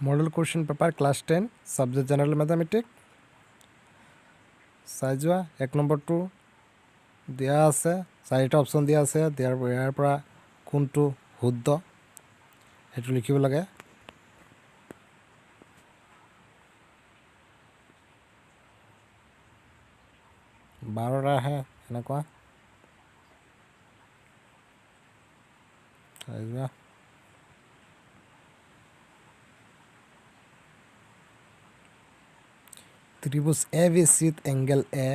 Model question paper, class 10, subject general mathematics. চাই যোৱা। এক নম্বৰটো দিয়া আছে, চাৰিটা অপশ্যন দিয়া আছে। ইয়াৰ পৰা কোনটো শুদ্ধ সেইটো লিখিব লাগে। 12টা আহে এনেকুৱা। চাই যোৱা। ত্ৰিভুজ এ বি চিত angle A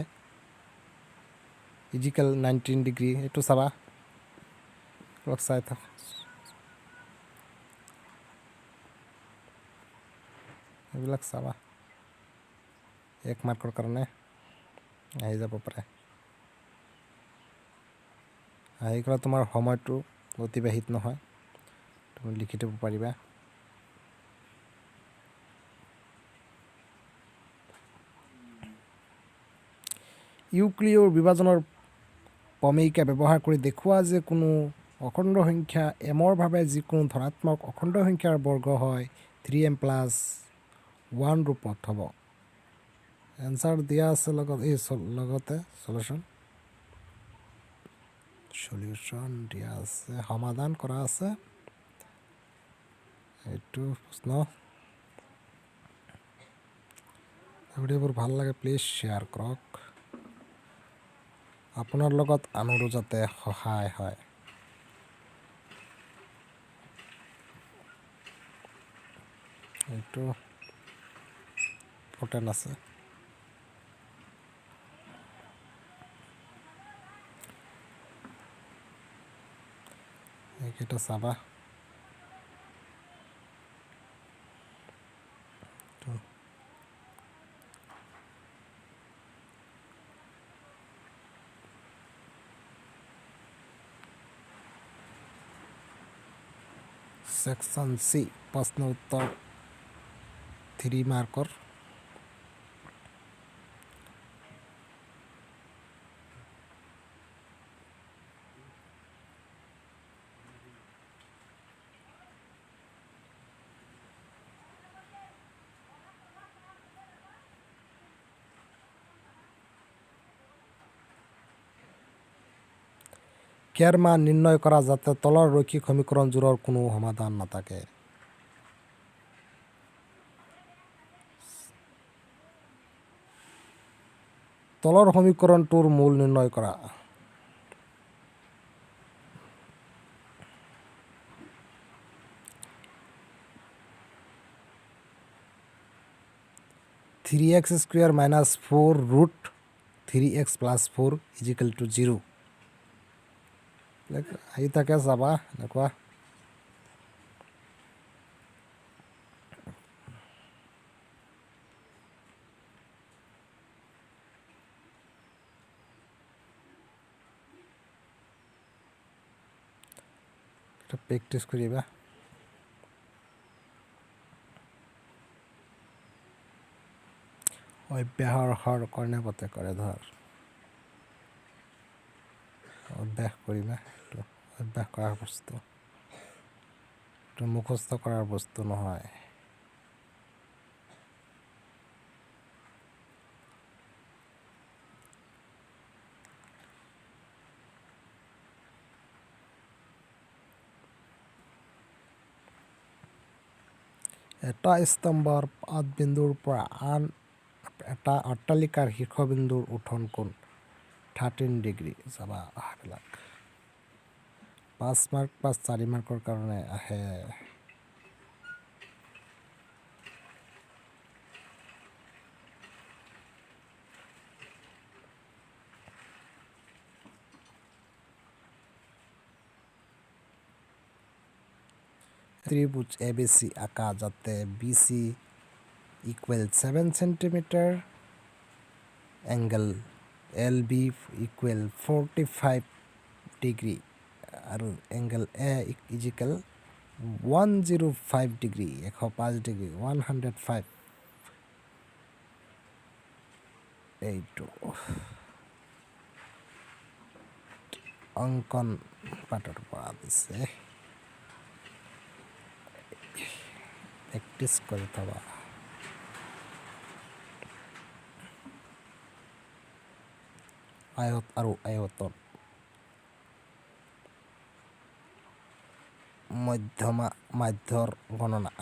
is equal 19 degree. এইটো চাবা, অলপ চাই থাক। এইবিলাক চাবা, এক মাৰ্কৰ কাৰণে আহি যাব পাৰে। আহি গ'লে তোমাৰ সময়টো অতিবাহিত নহয়, তুমি লিখি দিব পাৰিবা। ইউক্লিডৰ বিভাজনৰ প্ৰমেয়িকা ব্যৱহাৰ কৰি দেখুওৱা যে কোনো অখণ্ড সংখ্যা এমৰ বাবে যিকোনো ধনাত্মক অখণ্ড সংখ্যাৰ বৰ্গ হয় 3 এম প্লাছ 1 ৰূপত হ'ব। এনচাৰ দিয়া আছে লগত, এই লগতে চলিউশ্যন দিয়া আছে, সমাধান কৰা আছে। এইটো প্ৰশ্ন। ভিডিঅ'বোৰ ভাল লাগে, প্লিজ শ্বেয়াৰ কৰক, আপোনাৰ লগত আনৰো যাতে সহায় হয়। এইটো ইম্পৰ্টেণ্ট আছে। এইকেইটা চাবা। তো ছেকশ্যন চি, প্ৰশ্ন উত্তৰ, 3 মাৰ্কৰ। কেৰ মান নিৰ্ণয় কৰা যাতে তলৰ ৰৈখিক সমীকৰণযোৰৰ কোনো সমাধান নাথাকে। তলৰ সমীকৰণটোৰ মূল নিৰ্ণয় কৰা। 3 x square minus 4 root 3 x plus 4 is equal to 0 আহি থাকে, চাবা এনেকুৱা। প্ৰেক্টিছ কৰিবা। অভ্যাসৰ হৰ কৰ্ণে পতে কৰে ধৰ। অভ্যাস কৰিবা। এইটো অভ্যাস কৰাৰ বস্তু, এইটো মুখস্থ কৰাৰ বস্তু নহয়। এটা স্তম্ভৰ পাদবিন্দুৰ পৰা আন এটা অট্টালিকাৰ শীৰ্ষবিন্দুৰ উঠন কোণ 13 ডিগ্ৰী। চাবা এইবিলাক। 5 মাৰ্ক, 5, 4 মাৰ্কৰ কাৰণে আহে। ত্ৰিভুজ এ বি চি আঁকা যাতে BC equal 7 centimeter, angle LB equal 45 degree আৰু angle A is equal 105 degree, 105 degree, 105। এইটো অংকন পাঠৰ পৰা দিছে। প্ৰেক্টিচ কৰি থবা। আয়ত আৰু আয়তন, মধ্যমা মাধ্যৰ গণনা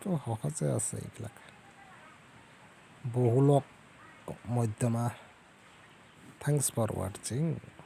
তো সহজে আছে এইবিলাক। বহুলক, মধ্যমা। Thanks for watching.